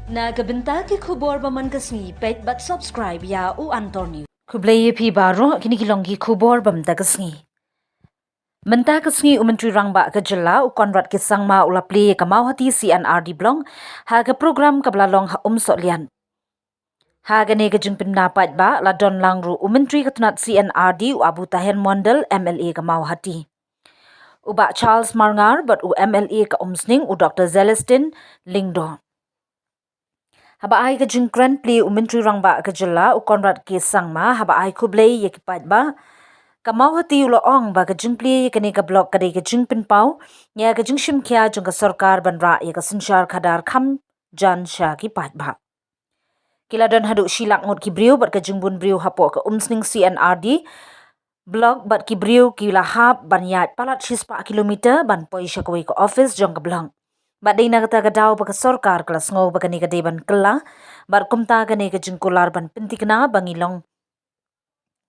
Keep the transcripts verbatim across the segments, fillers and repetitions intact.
Na ka bynta ki khubor ba man ka sngi, peit bad subscribe ïa U Antor News. Khublei ïa phi baroh, kine ki long ki khubor ba mynta ka sngi. Mynta ka sngi u Myntri Rangbah ka jylla u Conrad K Sangma u la plie ïa ka Mawhati C and R D Block ha ka program kaba la long ha Umsohlian. Ha kane ka jingpynbna paidbah la don lang ruh u Myntri ka tnat C and R D u Abu Taher Mondal, M L A ka Mawhati, u Bah Charles Marngar bad u M L A ka Umsning u Doctor Celestine Lyngdoh. Haba ai ka jingkren plie u Myntri Rangbah ka jylla u Conrad K Sangma haba ai khublei ïa ki paidbah ka Mawhati u la ong ba ka jingplie ïa kane ka block ka dei ka jingpynpaw ïa ka jingshim khia jong ka sorkar ban rah ïa ka synshar khadar kham jan sha ki paidbah. Ki la don haduh shi lak ngut ki briew bad ka jingbun briew hapoh ka Umsning C and R D Block bad ki briew ki la hap ban ïaid palat shispah kilometer ban poi sha kawei ka office jong ka block. Bad dei na kata ka daw ba ka sorkar ka la sngew ba kane ka dei ban kylla bad kumta kane ka jingkular ban pynthikna ba ngi long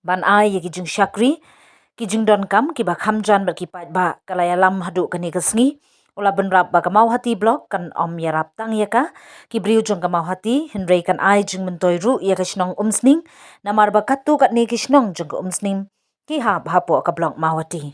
ban ai ïa ki jingshakri, ki jingdonkam kiba kham jan bad ki paidbah ka la ïalam haduh kane ka sngi. U la bynrap ba ka Mawhati Block kan ym ïarap tang ïa ka, ki briew jong ka Mawhati, hynrei kan ai jingmyntoi ruh ïa ka shnong Umsning, namar ba katto katne ki shnong jong ka Umsning ki hap hapoh ka block Mawhati.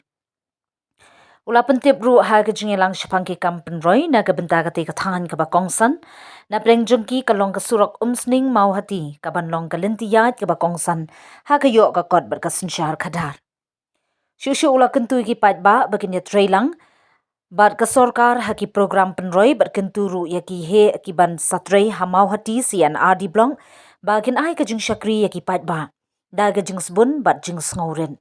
U la pyntip ruh ha ka jingïalang shaphang ki kam pynroi na ka bynta katei ka thaiñ kaba kongsan. Na pdeng jong ki ka long ka surok Umsning Mawhati kaban long ka lynti ïaid kaba kongsan ha ka ïoh ka kot bad ka synshar khadar. Shuh shuh u la kyntu ïa ki paidbah ba kin ïatrei lang bad ka sorkar ha ki program pynroi bad kyntu ruh ïa ki heh kiban sa trei ha Mawhati C and R D Block ba kin ai ka jingshakri ïa ki paidbah da ka jingsbun bad jingsngewrit.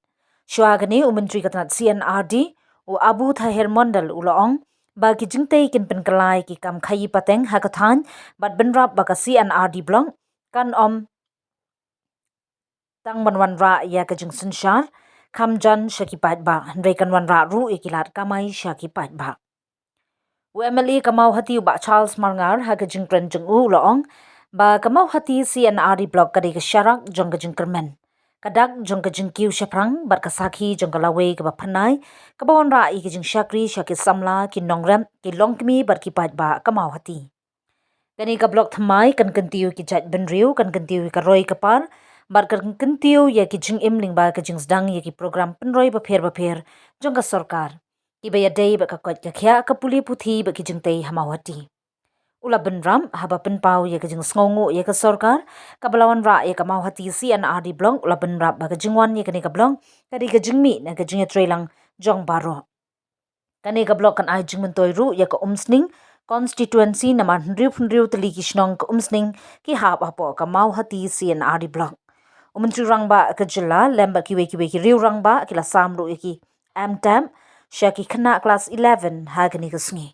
Shuwa kane u Myntri ka tnat C and R D u Abu Taher Mondal u la ong ba ki jingtei kin pynkylla ïa ki kam khaïi pateng ha ka thaiñ bad bynrap ba ka C and R D Block kan ym tang ban wanrah ïa ka jingsynshar kham jan sha ki paidbah, hynrei kan wanrah ruh ïa ki lad kamai sha ki paidbah. U M L A ka Mawhati u Bah Charles Marngar ha ka jingkren jong u u la ong ba ka Mawhati C and R D Block ka dei ka sharak jong ka jingkyrmen, ka dak jong ka jingkiew shaphrang bad ka sakhi jong ka lawei kaba phynnai kaba wanrah ïa ka jingshakri sha ki samla, ki nongrep, ki longkmie bad ki paidbah ka Mawhati. Kane ka block thymmai kan kyntiew ïa ki jait bynriew, kan kyntiew ïa ka roi ka par bad kan kyntiew ïa ki jingim lyngba ka jingsdang ïa ki program pynroi bapher bapher jong ka sorkar kiba ïadei bad ka koit ka khiah, ka pule puthi bad ki jingtei ha Mawhati. U la bynrap haba pynpaw ïa ka jingsngewnguh ïa ka sorkar kaba la wanrah ïa ka Mawhati C and R D Block, u la bynrap ba ka jingwan ïa kane ka block ka dei ka jingmih na ka jingïatreilang jong baroh. Kane ka block kan ai jingmyntoi ruh ïa ka Umsning constituency namar hynriew hynriew tylli ki shnong ka Umsning ki hap hapoh ka Mawhati C and R D Block. U Myntri Rangbah ka jylla lem bad kiwei kiwei ki riew rangbah ki la sam ruh ïa ki M Tech sha ki khynnah klas eleven ha kane ka sngi.